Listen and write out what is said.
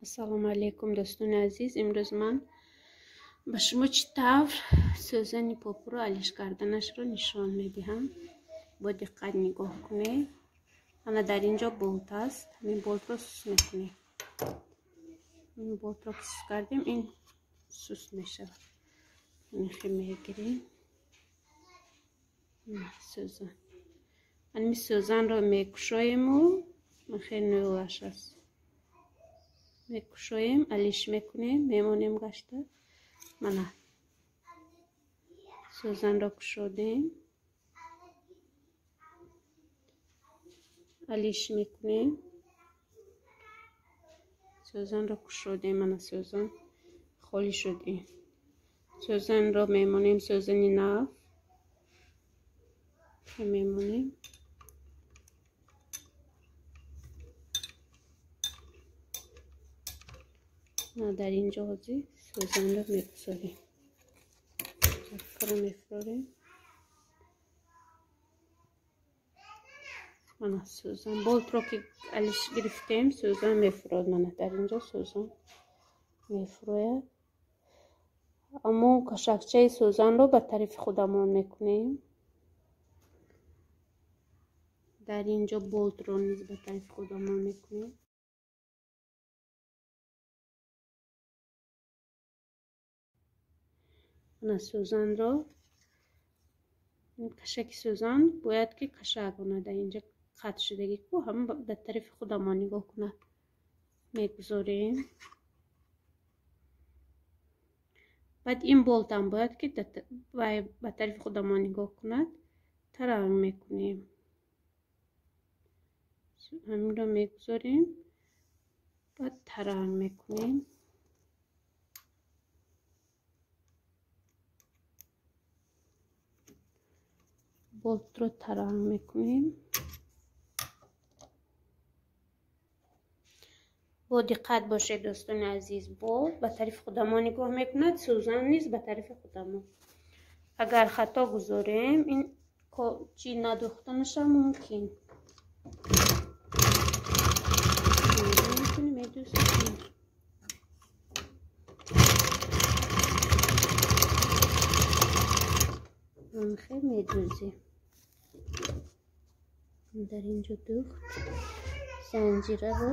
Ассалому алайкум, дӯстони азиз. Имрӯз ман ба шумо чӣ тавр сӯзани попуро алиш карданашро нишон медиҳам. Бо диққат нигоҳ кунед. Ана дар ин ҷо болт аст. Ҳамин болтро сус мекунем. Ин болтро ки сус кардем, ин сус мешавад. Инхе мегирем. Сӯзан. Ҳамин сӯзанро мекушоему хеле нӯлаш аст. Мекушоем, алиш мекунем, мемонем гашта. Мана сӯзанро кушодем, алиш мекунем, сӯзанро кушодем. Мана сӯзан холӣ шуд. Ин сӯзанро мемонем, сӯзани нав мемонем. Дар ин ҷо ҳозир сӯзанро мегузорем, закро мефурорем. Мана сӯзан болтро ки алиш гирифтем, сӯзан мефурод. Мана дар ин ҷо сӯзан мефурояд. Аммо кашакчаи сӯзанро ба тарафи худамон мекунем. Дар ин ҷо болтро низ ба тарафи худамон мекунем. Ана сӯзанро, кашаки сӯзан бояд ки кашак кунад. Дар инҷа қатъ шудагӣ ку ҳама дар тарафи худамон нигоҳ кунад. Мегузорем. Баъд ин болтам бояд ки ба тарафи худамон нигоҳ кунад. Таранг мекунем. Ҳаминро мегузорем, баъд таранг мекунем. Болтро таранг мекунем. Бо диққат бошед, дӯстони азиз. Болт ба тарафи худамон нигоҳ мекунад, сӯзан низ ба тарафи худамон. Агар хато гузорем, ин чӣ надӯхтанаша мумкин. Медӯзем. Хел медӯзем. Дар ин ҷо дӯхт занҷираро